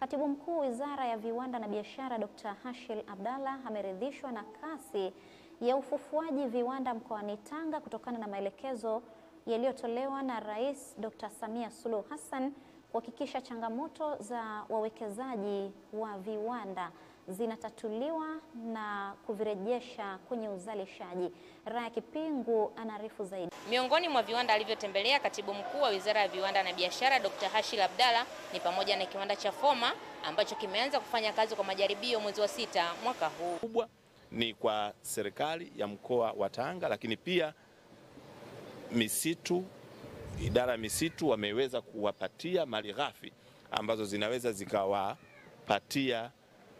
Katibu Mkuu Wizara ya Viwanda na Biashara Dr. Hashil Abdalla ameridhishwa na kasi ya ufufuaji viwanda mkoani Tanga kutokana na maelekezo yaliyotolewa na Rais Dr. Samia Suluhu Hassan kuhakikisha changamoto za wawekezaji wa viwanda zinatatuliwa na kuvirejesha kwenye uzalishaji. Raya Kipingu anaarifu zaidi. Miongoni mwa viwanda alivyotembelea Katibu Mkuu wa Wizara ya Viwanda na Biashara Dr. Hashil Abdalla ni pamoja na kiwanda cha Foma ambacho kimeanza kufanya kazi kwa majaribio mwezi wa 6 mwaka huu. Kubwa ni kwa serikali ya mkoa wa Tanga, lakini pia misitu, idara ya misitu wameweza kuwapatia malighafi ambazo zinaweza zikawapatia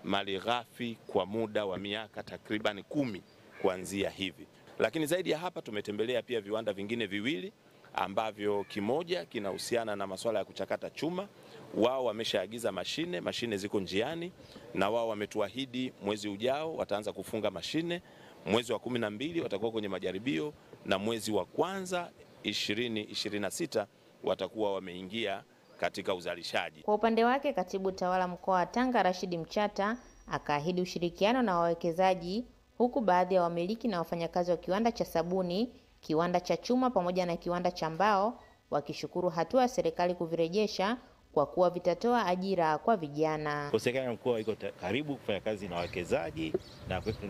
malighafi kwa muda wa miaka takriban 10 kuanzia hivi. Lakini zaidi ya hapa tumetembelea pia viwanda vingine viwili ambavyo kimoja kinahusiana na masuala ya kuchakata chuma. Wao wameshaagiza mashine ziko njiani, na wao wametuahidi mwezi ujao wataanza kufunga mashine, mwezi wa 12 watakuwa kwenye majaribio, na mwezi wa kwanza 2026 watakuwa wameingia katika uzalishaji. Kwa upande wake, Katibu Tawala Mkoa wa Tanga Rashid Mchata akaahidi ushirikiano na wawekezaji, huku baadhi ya wamiliki na wafanyakazi wa kiwanda cha sabuni, kiwanda cha chuma pamoja na kiwanda cha mbao wakishukuru hatua ya serikali kuvirejesha kwa kuwa vitatoa ajira kwa vijana. Kwa serikali ya mkoa iko karibu kufanya kazi na wawekezaji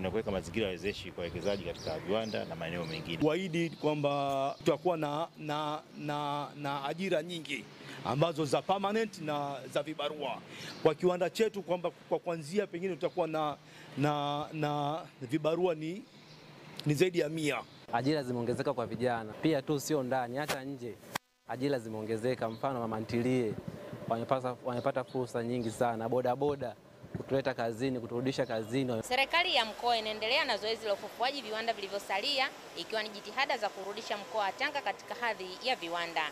na kuweka mazingira wezeshi kwa wawekezaji katika viwanda na maeneo mengine. Kuahidi kwamba tutakuwa na ajira nyingi ambazo za permanent na za vibarua kwa kiwanda chetu, kwamba kwa kuanzia pengine tutakuwa na vibarua ni zaidi ya 100. Ajira zimeongezeka kwa vijana pia tu, sio ndani hata nje ajira zimeongezeka. Mfano mama ntilie wamepata fursa nyingi sana, bodaboda kutuleta kazini, kuturudisha kazini. Serikali ya mkoa inaendelea na zoezi la ufufuaji viwanda vilivyosalia, ikiwa ni jitihada za kurudisha mkoa wa Tanga katika hadhi ya viwanda.